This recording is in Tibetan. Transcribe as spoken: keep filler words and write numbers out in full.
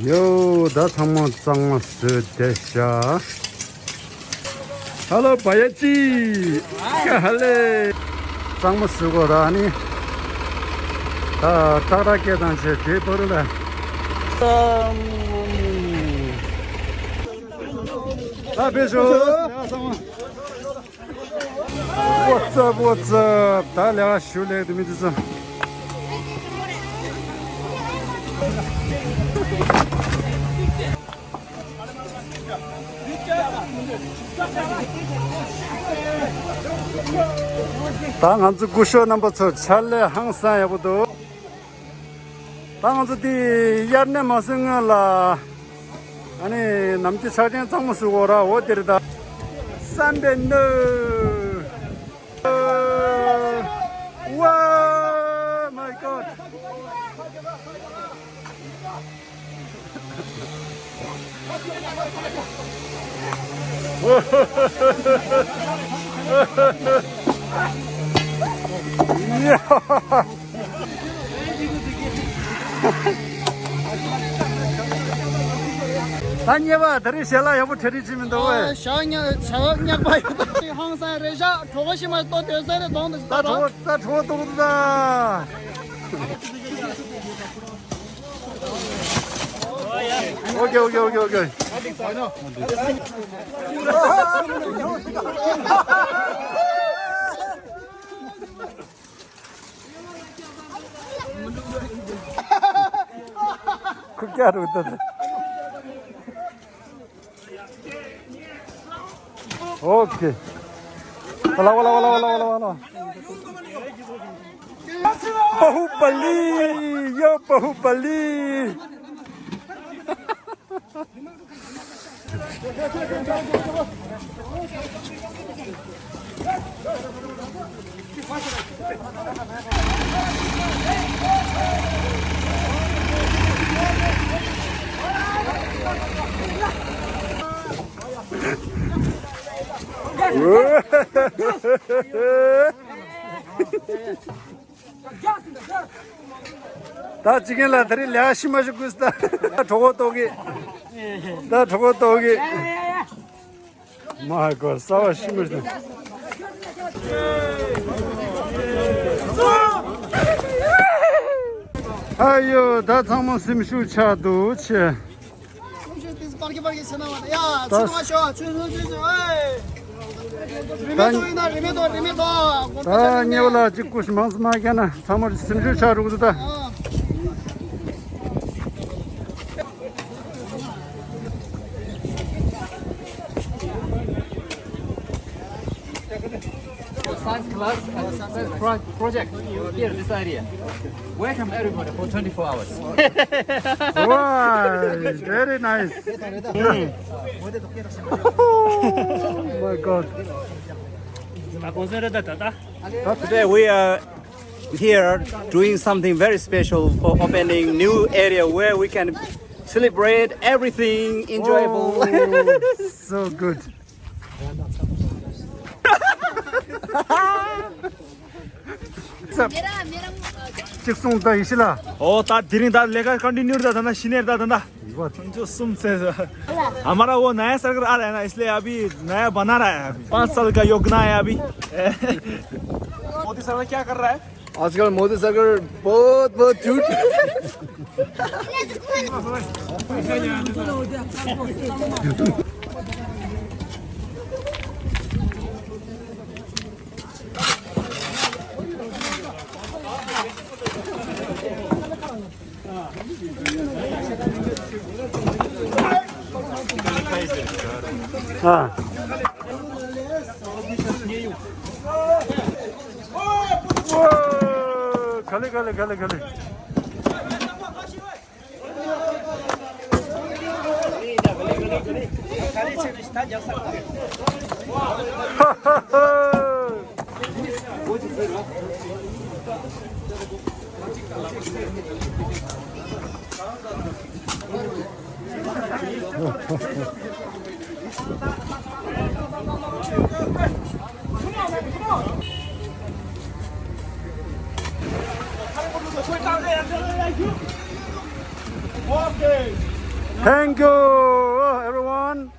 ཡོ། ད་ཚང་མ་གཙང་མ་བཟོས་བསྡད་ཤག་ཧ་ལོ་བ་ཡ་ཅི། ཧ་ལེ། གཙང་མ་བཟོས་གོ་ར་ནི། ད་ཏག་ཏག་སྐད་བཏང་བྱས་དེ་ཐོ་རེ་ལ། ད་བེད་ཤོག What's up, what's up? ད་ལས་ཀ་ཞུ་ལེགས་དུ་མི་དུ་ཚོ། ད་ང་ཚོ་སྐུ་ཞབས་རྣམ་པ་ཚོ་ཕྱག་ལས་ཧང་སང་ཡག་པོ་འདུག་ད་ང་ཚོ་འདི་དབྱར་གནས་མ་ཟིན་སྔོན་ལ། ཨ་ནི་ནམ་རྒྱུན་ཆ་རྐྱེན་གཙང་མ་བཟོ་དགོས་ར། འོ་དེ་རེད་ད། བསམ་པའི་གནས། Wow, my God. ད་ཉེས་པ་ད་རེས་ཞལ་ལག་ཡག་པོ་གྲ་སྒྲིག་བྱེད་མི་འདུག་བས། ཞག་ཉག་ཞག་ཉག་པ་ཡོད་ད། ཧང་སང་རེད་ཤག་གྲོགས་པོ་ཞིག་མ་གཏོགས་དོན་ས་རེད་གདོང་དུ་ད་གྲོགས་པོ་ད་གྲོགས་པོ་གཏོང་དུ་ད། Okay, okay, okay, okay. ཁུག་ཀྱག་རུ་ཏོ། Okay. Wala, wala, wala, wala, wala, wala. Bahubali, yo, Bahubali. ད་ཅི་གེན་ལ་ད་རེས་ལས་ཤི་མ་ཤི་ཀུས་ད། གྲོགས་པོ་ཏོག་གི། ད་གྲོགས་པོ་ཏོག་གི། མ་ཧ་གོ་ས་བ་ཤི་མ་ཤི། ཨ་ཡོ། ད་ཚང་མ་སེམས་ཤུགས་ཆག་འདུག་ཆེ། སེམས་ཤུགས་དེ་པར་གི་པར་གི་ཟེར་ན་བ་ཡ། ད་ཚུར་མ་ཤོག་ཚུར་ཚུར་ཚུར་ཚུར། ཨེ། རི་མེད་དོ་ཡིན་ན་རི་མེད་དོ་རི་མེད་དོ། ད་ཉེ་བ་ལ་གཅིག་སྐུ་མང་སུ་མ་རྒྱག་ན་ཚང་མར་སེམས་ཤུགས་ཆག་འགྲོ་གི་འདུག་ད། Science class and science pro- project here, this area. Welcome everybody for twenty-four hours. Wow, very nice. Oh my God. Today we are here doing something very special for opening new area where we can celebrate everything enjoyable. Oh, so good. གཅིག་གསུངས་ད་ཡེ་ཤེས་ལ། ओ ता धीरे ता लेकर कंटिन्यू ता धंधा सीनियर ता धंधा। जो सुन से हमारा वो नया सर्कल आ रहा है ना, इसलिए अभी नया बना रहा है अभी। पाँच साल का योजना है अभी। मोदी सरकार क्या कर रहा है? आजकल मोदी सरकार बहुत बहुत झूठ। Thank you, everyone.